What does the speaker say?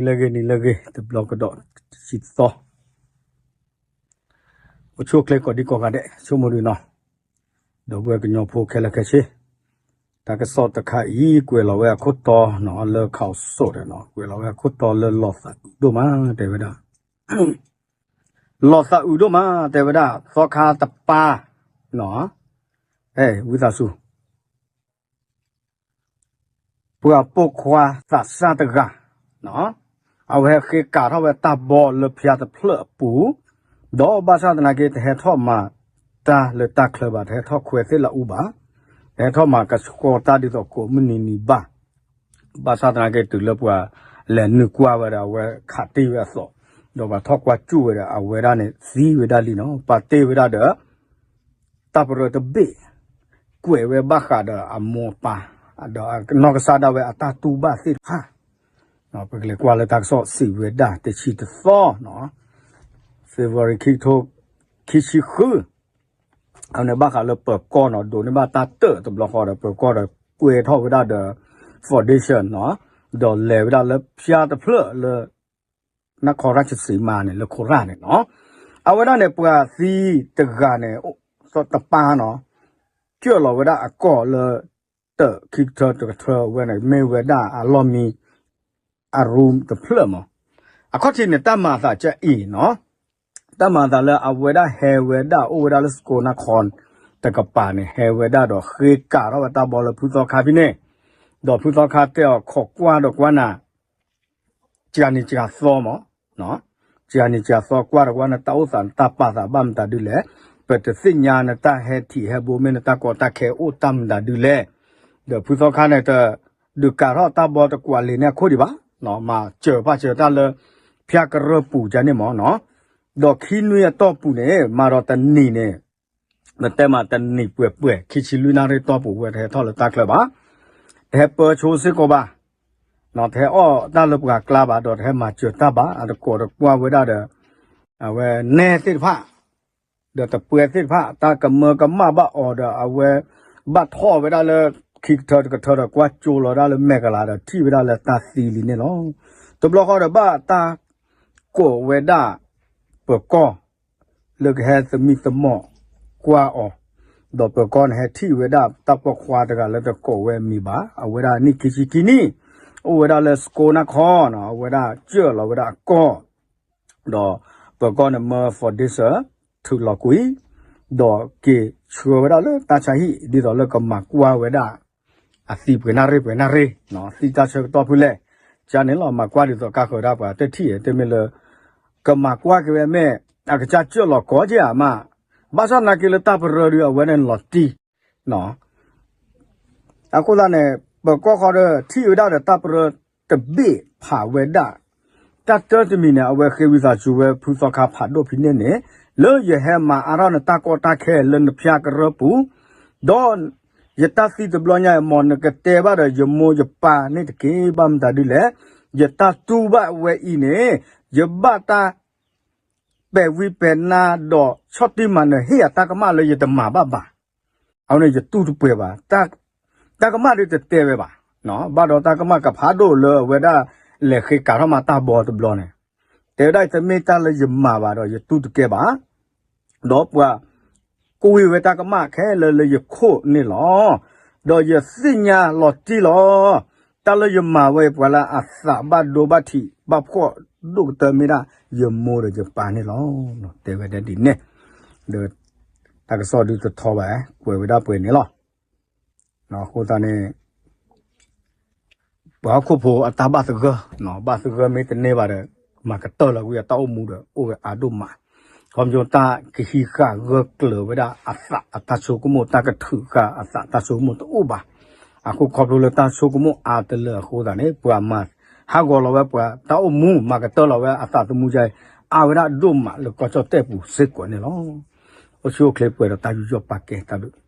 လၢဂ့ၤနံၤလၢဂ့ၤ တဘျီကဒီးတဆံသီ အိၣ်ဆူၣ်အိၣ်ချ့ကိးဒံကိးဂၤဒဲး ဆိကမိၣ်ဒုးနီၤ, ဒီပုၢ်ဝဲၢ်ကညီဖိခဲလၢာ်ခဲဆ့, တၢ်ကစီၣ်တခါအံၤ ကွဲးလီၤဝဲအခိၣ်တီနီၤ လၢခးစိးဒီးနီၤ ကွဲးလီၤဝဲအခိၣ်တီလၢလီၤသးအုးဒိၣ်မး တဲဝဲဒၣ် လီၤသးအုးဒိၣ်မး တဲဝဲဒၣ် သီခါတပၤနီၤ, အဲ ဝံသးစူၤ ပှၤပိာ်ခွါသးစၢ်တဂၤ အဝဲဟဲဃ့ကးထီၣ်ဝဲတၢ်ဘီလၢဖၠါတဖျၢၣ်အပူၤ, ဒီးဘၣ်ဆၣ်သနာ်က့ တဟဲထီၣ်မၤတၢ်လၢတၢ်ချၢဘၣ်, တဟဲထီၣ်ခွဲသ့ၣ်လၢအူဘၣ်, တဟဲထီၣ်မၤကဆှီတၢ်ဒ်သိးကိးမုၢ်နံၤနံၤဘၣ်. ဘၣ်ဆၣ်သနာ်က့ တုၤလၢပှၤလဲၤနုာ်ကွၢ်ဝဲဒီး အဝဲခးတ့ၢ်ဝဲအသိး, ဒီးပှၤထီၣ်ကွၢ်ကၠူၣ်ဝဲဒီး အဝဲဒၣ်န့ၣ် သံဝဲဒၣ်လံနီၤ, ပာ်တ့ၢ်ဝဲဒၣ်ဒီး တၢ်ပရၢတဘ့ၣ်, ကွဲးဝဲဘၣ်ဃးဒီးအမိၢ်အပၢ်, ဒီးနီၢ်ကစၢ်ဒၣ်ဝဲအတၢ်တူၢ်ဘၣ်သ့ၣ်တဖၣ်, ပကလဲၤကွၢ်လၢတၢ်ကစီၣ်စံးဝဲဒၣ် တဆံတသီနီၤ, February ခံကထိခံဆံဃု, အန့ၣ်ဘၣ်ဃးလၢပၢၤကီၢ်နီၤ ဒိးန့ၢ်ဘၣ်တၢ်တၢၣ်တဘျီဃီဒီး ပၢၤကီၢ်ဒီးကွဲးထီၣ်ဝဲဒၣ်ဒီး foundation နီၤ, ဒီးလဲၤဝဲဒၣ်လၢဖၠါတဖျၢၣ်လၢ နခီရၢ်စ့မးန့ၣ် လၢခိၣ်ရၣ်န့ၣ်နီၤ, အဝဲဒၣ်န့ၣ် ပှၤသံတဂၤန့ၣ် တပၤနီၤ, ကၢၢ်လီၤဝဲဒၣ်အကီၢ်လၢ တၢၣ်ခံကထၢတကထၢဝဲန့ၣ် မ့ၢ်ဝဲဒၣ်အလီၢ်မံ အရူတဖျၢၣ်မး, အခီၣ်ထံးန့ၣ် တၢ်မၤအသးကအံၤနီၤ, တၢ်မၤအသးလၢအဝဲဒၣ်ဟဲဝဲဒၣ်အိၣ်ဝဲဒၣ်လၢစကိးနၢ်ခီတကပၤန့ၣ် ဟဲဝဲဒၣ်ဒီးဃ့ကးထီၣ်ဝဲတၢ်ဘီလၢဖုသီခါဖဲန့ၣ်, ဒီးဖုသီခါတဲအီၤ ခိးကွၢ်ဒီးကွၢ်နၤ စှၤနံၤစှၤသီမး, စှၤနံၤစှၤသီကွၢ်ဒီးကွၢ်နၤ တၢ်အိၣ်သးနတၢ်ပာ်သးဘၣ်မတၤဒုလဲၣ်, ပတသ့ၣ်ညါနတၢ်ဟဲထံးဟဲဘိ မ့ၢ်နတၢ်ကီတၢ်ခဲအိၣ်တၢ်မတၤဒုလဲၣ်, ဒီးဖုသီခါန့ၣ် တဒုးကးထီၣ်တၢ်ဘီတကွၢ်လံာ်န့ၣ်အခိၣ်ဒံးဘၣ်, မၤစၢၤပာ်စၢၤတၢ်လၢ ဖၠါကရၢၢ်ပူၤကန့ၣ်မးနီၤ, ဒီးခံနွံအတီၢ်ပူၤန့ၣ် မၤဒီးတနံၤန့ၣ် ပတဲမးတနံၤပှဲၤပှဲၤ ခံဆံလွံၢ်နၣ်ရံၣ်တီၢ်ပူၤ အဝဲတဟဲထီၣ်လၢတၢ်ချၢဘၣ်, တဟဲပၢဆိစ့ၢ်ကီးဘၣ်, တဟဲအီၣ်တၢ်လၢပှၤကျါဘၣ် ဒီးတဟဲမၤစၢၤတၢ်ဘၣ်, အတကိးတကွၢ်ဝဲဒၣ်ဒီး အဝဲနဲသ့ၣ်တဖၣ်, ဒီးတပှဲၤသ့ၣ်တဖၣ် တၢ်ကမၢကမၣ်ဘၣ်အီၤဒီး အဝဲဘၣ်ထီၣ်ဝဲဒၣ်လၢ ခံကထၢတကထၢဒီး ကွၢ်ကၠိလီၤဒၣ်လၢမဲာ်ကလၤဒီး ထံၣ်ဝဲဒၣ်လၢတၢ်သံလံန့ၣ်လီၤ. တဘျီဃီဒီးဘၣ်တၢ်ကိးဝဲဒၣ် ပၢၤကီၢ် လၢကဟဲသမံသမိးကွၢ်အီၤ, ဒီးပၢၤကီၢ်န့ၣ်ဟဲထံၣ်ဝဲဒၣ်တၢ်ပိာ်ခွါတဂၤလၢတကိးဝဲအမံၤဘၣ်, အဝဲဒၣ်နံၣ်ခံဆံခံနံၣ်, အိၣ်ဝဲဒၣ်လၢစကိးနၢ်ခီနီၤ, အဝဲဒၣ်ကၢၢ်လီၤဝဲဒၣ်အကီၢ်, ဒီးပၢၤကီၢ်န့ၣ်မၢ foundation ထုးလီၤကွံာ်, ဒီးက့ၤဆှၢဝဲဒၣ်လၢတၢ်ဆါဟံၣ် ဒ်သိးလၢကမၤကွၢ်ဝဲဒၣ် အသံပှဲၤနၣ်ရံၣ်ပှဲၤနၣ်ရံၣ်, သံတၢ်ဆၢကတီၢ်ဖုလဲၣ်, ကန့ၣ်လီၤ မၤကွၢ်ဒ်သိးကါဃၢၤဒၣ်ပှၤတထံၣ် တမ့ၢ်လၢ ကမၤကွၢ်က့ၤဝဲမ့ၢ် အကစၢ်ကၢၢ်လီၤကီးက့ၤဧါမး, ဘၣ်ဆၣ်သနာ်က့လၢတၢ်ပရၢဒုးအဝဲန့ၣ်လီၤတံၢ် အဃိသတးန့ၣ် ပၢၤကီၢ်ဃီဒီးထံၣ်ဝဲဒၣ်ဒီးတၢ်ပရၢတဘ့ၣ်ဖးဝဲဒၣ်, တၢ်တၢတမံၤန့ၣ် အဝဲဃ့ဝံသးစူၤဝဲဖုသီခါဖးဒိၣ်ဖဲန့ၣ်န့ၣ်, လၢယဟဲမၤအါထီၣ်နတၢ်ကီတၢ်ခဲလၢနဖၠါကရၢၢ်ပူၤ, ဒီးယတၢ်သံတဘျီညါအံၤ မ်နကတဲဘၣ်ဒီးယမိၢ်ယပၢ်န့ၣ်တက့ၢ်, ဘၣ်မတၤဒ်လဲၣ်, ယတၢ်တူၢ်ဘၣ်ဝဲအံၤန့ၣ် ယဘၣ်တၢ် ပဲာ်ဝံပဲာ်နါဒီးဆီၣ်တံၢ်မၤနၢၤ ဟ့ၣ်ယၤတၢ်ကမၣ်လၢယတမၤဘၣ်ဘၣ်. အဝဲန့ၣ်ယတူၢ်တပှဲၤဘၣ်. တၢ်ကမၣ်ဒုးတတဲဝဲဘၣ်. ဘၣ်ဒီးတၢ်ကမၣ်ကဖးဒိၣ်လၢအဝဲဒၣ်လဲၤဃ့ကးထီၣ်မၤတၢ်ဘီတဘျီန့ၣ်, တဲဝဲဒၣ်တမ့ၢ်တၢ်လၢယမၤဘၣ်ဒီးယတူၢ်တကဲဘၣ်. ဒီးပှၤ ကွံာ်ဝဲတၢ်ကမၣ်ခဲလၢာ်လၢယခိၣ်န့ၣ်လီၤ. ဒီးယသ့ၣ်ညါလီၤတံၢ်လီၤ. တၢ်လၢယမၤဝဲအံၤ ပှၤလၢအသးဘၣ်ဒိဘၣ်ထံးဘၣ်ဖှီၣ်ဒိၣ်ကတၢၢ်မ့ၢ်ဒၣ် ယမိၢ်ဒီးယပၢ်န့ၣ်လီၤ. တဲဝဲဒၣ်ဒ်န့ၣ်, ဒီးတၢ်ကစီၣ်ဒုးတထီဘၣ်, ကွဲးဝဲဒၣ်ပှဲၤန့ၣ်လီၤ. အဃိသတးန့ၣ် ပှၤဟီၣ်ခိၣ်ဖိအတၢ်ဘၣ်သဂၢၢ်, ဘၣ်သဂၢၢ်မ့ၢ်တန့ၢ်ဘၣ်ဒီး မၤကတၢၢ်လီၤကွံာ်အတၢ်အိၣ်မူဒီး အိၣ်ဝဲအါဒိၣ်မး. ခီပညီတၢ်ကဟံးဃာ်ဂၢၢ်ကျၢၤဝဲဒၣ်အသးအတၢ်ဆိကမိၣ် တၢ်ကထုးဃာ်အသးတၢ်ဆိကမိၣ်တအိၣ်ဘၣ်. အဃိခီဖျိလၢတၢ်ဆိကမိၣ်အါတလၢအဃိသတးန့ၣ် ပှၤမၤဟးဂီၤလီၤဝဲပှၤတၢ်အိၣ်မူ မၤကတၢၢ်လီၤဝဲအသးသမူကါအံၤ အါဝဲဒၣ်ဒိၣ်မးလၢကီၢ်ကၠီၣ်တဲၣ်ပူၤစ့ၢ်ကီးန့ၣ်လီၤ. အိၣ်ဆူၣ်အိၣ်ချ့ပှဲၤဒီးတၢ်ယူးယီၣ်ပာ်ကဲတၢ်ဘျုး